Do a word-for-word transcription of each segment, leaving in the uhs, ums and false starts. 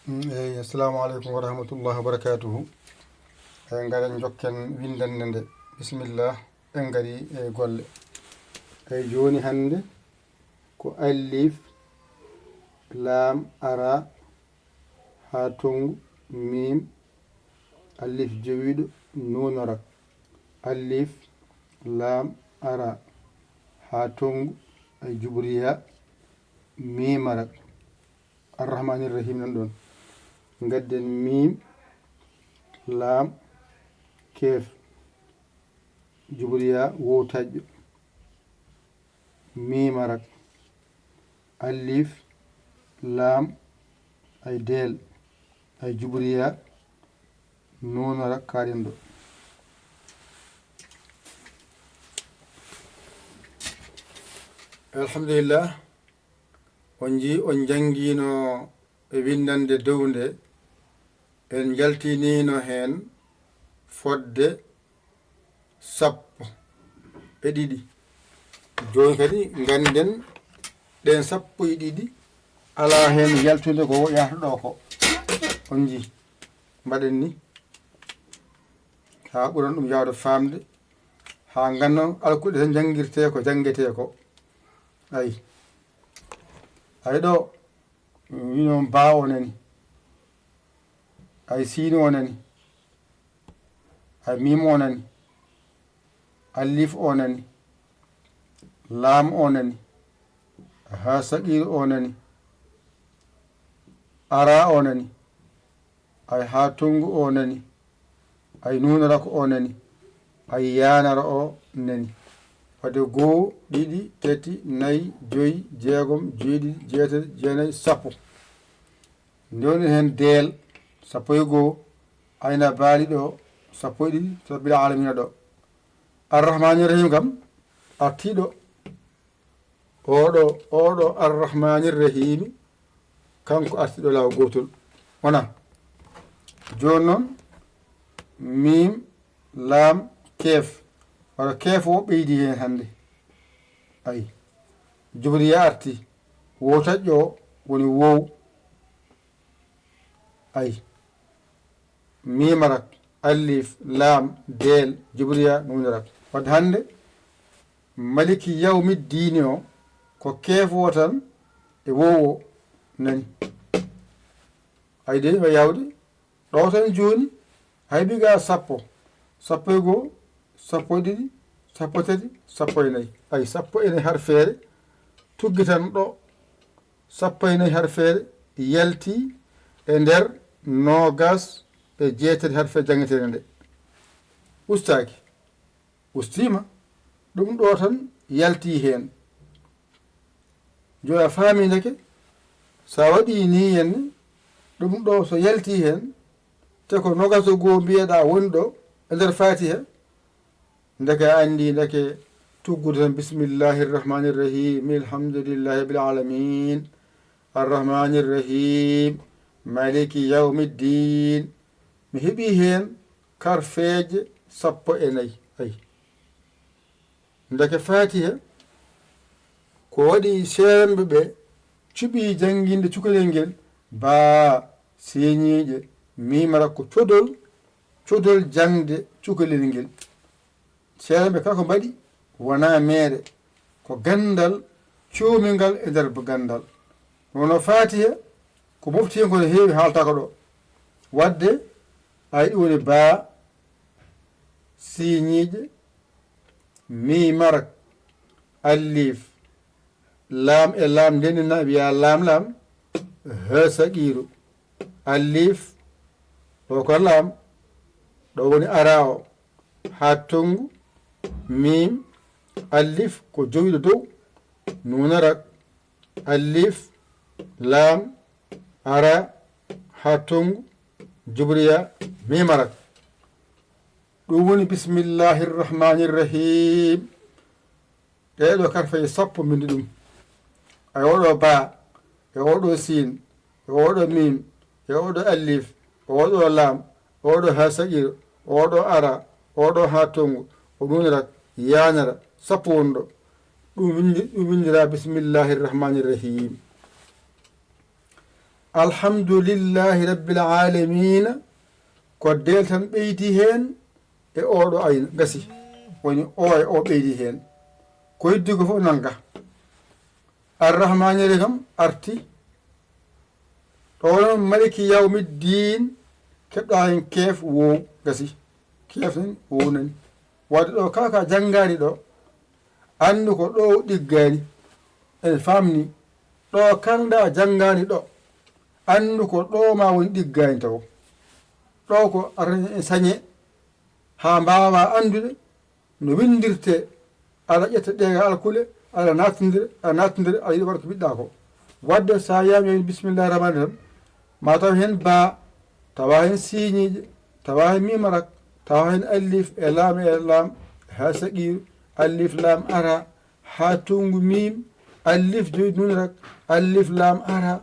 Eyi, assalamu aleykum wa rahmatullahi wa barakatuhu. Eyi, ngaren jokken windande nde. Bisimillah, en ngari e golle. Eyi, jooni hannde ko alif, laam, ara, haa tonngu, miim, alif jowiiɗo, nuunarak, alif, laam, ara, haa tonngu, ay jubriya, miimarak. Arrahmaanir Rahiim nan ɗoon. Ngadden miim, laam, keef, jubriya, wowtaƴƴo, miimarak, alif, laam, ay deel, ay jubriya, nuunarak, kaaɗen ɗo. Alhamdulillah. On njii, on njanngiino e winndannde dow nde, en njaltiniino heen fodde sappo e ɗiɗi. Jooni kadi ngannden ɗeen sappo e ɗiɗi, alaa heen yaltunde ko yahata ɗo ko. On njii, mbaɗen ni, haa ɓuran ɗum yaawde faamde, haa nganndon alkuɗe tan njanngirtee ko, janngetee ko. Ayi. Ayi ɗo, wino baa o nani. Ayi siin o nani. Ayi miim o nani. Alif o nani. Laam o nani. Haa saqiir o nani. Ara o nani. Ay haa tonngu o nani. Ay nuunarak o nani. Ay yaanara o nani. Waɗde goo, ɗiɗi, tati, nayi, joyi, jeegom, jeeɗiɗi, jeetati, jeenayi, sappo. Nde woni heen deel, sappo e goo, ayna baali ɗo, sappo e ɗiɗi, sabbil aalamiina ɗo. Arrahmaani Rahiim kam, artii ɗo. Oɗo, oɗo Arrahmaani Rahiimi, kanko artii ɗo laawol gootol. Wona? Jooni noon, miim, laam, keef. Wala keef o ɓeydi heen hannde. Ayi. Jubriya artii. Wowtaƴƴo o woni wow. Ayi. Miimarak, alif, laam, deel, jubriya, nuunarak. Wadde hannde, maliki yawmi diini o, ko keef o tan e wow o nani. Ayi de, wa yawde, ɗo tan jooni, hay biga sappo, sappo e goo, sappo e ɗiɗi, sappo e tati, sappo e nayi. Ayi, sappo e nayi har feere, tuggi tan ɗo, sappo e nayi har feere, yalti e nder noogas e jeetati har feere janngeteende nde. Ustaaki. Ustiima, ɗum ɗo tan yalti heen. Jooni a faami ndeke, so a waɗii nii henne, ɗum ɗo so yalti heen, te ko noogas e goo mbiyeɗaa woni ɗo e nder Faatiha, ndeke a anndii, ndeke tuggude tan, bismillahi irrahmani irrahim, alhamdulillahi rabbil alamin, arrahmani irrahim, maliki yawmi ddin. Mi heɓii heen karfeeje sappo e nayi. Ayi. Ndeke Faatiha ko waɗi seeremɓe ɓe cuɓii jannginde cukalel ngel, baa, siiñiiɗe, miimara ko codol, codol jaŋde cukalel ngel. Seeremɓe kala ko mbaɗi wonaa meere, ko ganndal coomingal e nder ganndal. Wonno Faatiha ko mofti heen ko no heewi haaltaaka ɗo. Wadde, ayi ɗum woni baa, siiñiiɗe, miimarak, alif, laam e laam ndenni na wiya laam laam, he saqiiru, alif, ɗo ko laam, ɗo woni ara o, haa tonngu, miim, alif, ko jowiiɗo dow, nuunarak, alif, laam, ara, haa tonngu, jubriya, miimarak. Ɗum woni bismillahi irrahmani irrahim. Ɗee ɗo karfeeje sappo mbinndi ɗum. E oɗo baa, e oɗo siin, e oɗo miim, e oɗo alif, e oɗo laam, e oɗo haa saqiir, e oɗo ara, e oɗo haa tonngu, o nuunarak, yaanara, sappo woni ɗo. Ɗum winndi, ɗum winndira bismillahi irrahmani irrahim. Alhamdulillahi Rabbil Aalamiina, ko deel tan ɓeydi heen e oo ɗoo ayna gasi, woni oo e oo ɓeydi heen. Ko heddi ko fof nan ga. Arrahmaani Rahiim kam arti. Ɗo noon Maliki Yawmi Diin, keɓɗa heen keef woow gasi. Keef tan woow nani. Wadde ɗo kala ka janngaani ɗo, anndu ko ɗo ɗiggaani. En faamni. Ɗo kala nda janngaani ɗo, anndu ko ɗo ma woni ɗiggaani taw. Ɗo ko arani en sañe haa mbaawa anndude no winndirtee. Aɗa ƴetta ɗe alkule, aɗa nattindira, aɗa nattindira, aɗa yiɗa waɗa ko mbiɗɗa ko. Wadde sa yami en bismillahi rahmani rahim, ma taw heen baa, tawa heen siiñiiɗe, tawa heen mimarak, tawa heen alif e laam e laam, haa saqiiru, alif laam ara, haa toŋngu miim, alif joyi nuun rak, alif laam ara,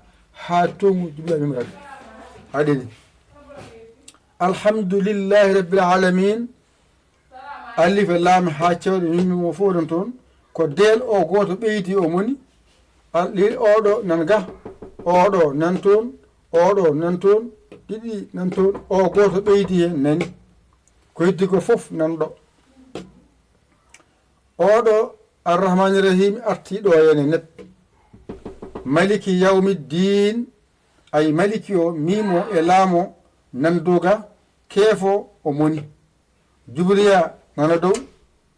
haa toŋngu jumla miim rak. Aɗeni. Alhamdulillahi Rabbil Aalamiin. Alif e laam haa cewɗe miim mo fof ɗon toon. Ko deel o gooto ɓeydi o moni. Al-, ɗi-, oɗo nan ga, oɗo nan toon, oɗo nan toon, ɗiɗi nan toon, o gooto ɓeydi heen nani. Ko heddi ko fof nan ɗo. Oɗo Arrahmaani Rahiim arti ɗo heen e net. Maliki Yawmi Diin, ay Maliki o, miim o e laam o nan dow ga, keef o o moni. Jubriya nana dow,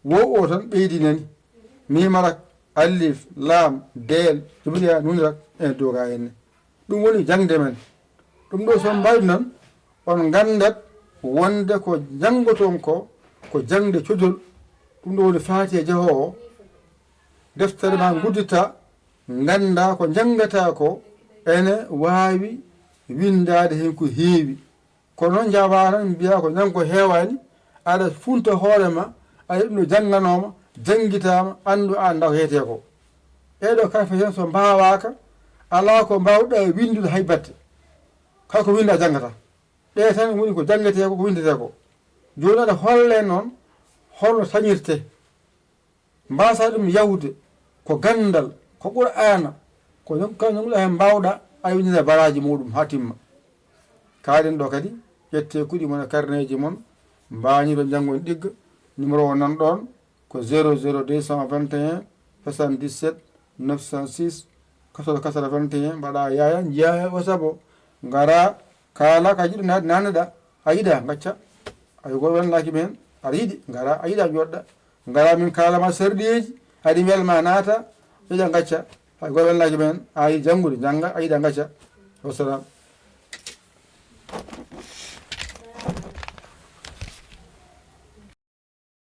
woow o tan ɓeydi nani. Miim rak, alif, laam, deel, jubriya, nuun rak, en dow ga enne. Ɗum woni jaŋde men. Ɗum ɗo so on mbaɗi noon, on nganndat wonde ko njanngoton ko, ko jaŋde codol. Ɗum ɗo woni Faatiha jahoowo. Deftere ma nguddita, ngannda ko njanngataa ko ene waawi winndaade heen ko heewi. Kono noon njaɓaa tan mbiyaa ko njanngo heewaani, aɗa funta hoore ma, aɗa ɗum no jannganooma, janngitaama, anndu aan nda ko heetee ko. Ɗee ɗoo kala feten so mbaawaaka, alaa ko mbaawɗaa winndude hay batte. Kala ko winndaa janngata. Ɗee tan woni ko janngetee ko, ko winndetee ko. Jooni aɗa holle noon holno sañirtee. Mbaasa ɗum yahude ko ganndal, ko Qur'aana, ko non, ko non ɗo heen mbaawɗaa a winndina baraaji muɗum haa timma. Kaaɗen ɗo kadi, ƴettee kuɗi mon e karneeji mon, mbañiron janngon ɗigga, numéro o nan ɗoon ko zéro zéro deux cent vingt et un soixante-dix-sept neuf cent six quatorze quatre-vingt-un, mbaɗa yaaya, njiyaa e o sabo, ngara, kaala ka jiɗɗa naatde, naatneɗa, a yiɗa, ngacca. Hay gooto welnaaki men, aɗa yiɗi, ngara, a yiɗa, jooɗɗa. Ngara min kaalama sarɗiyeeji, aɗi welma naata, ƴoƴa ngacca. Hay gooto welnaaki men, a yiɗi janngude, jannga, a yiɗa ngacca. Wassalam.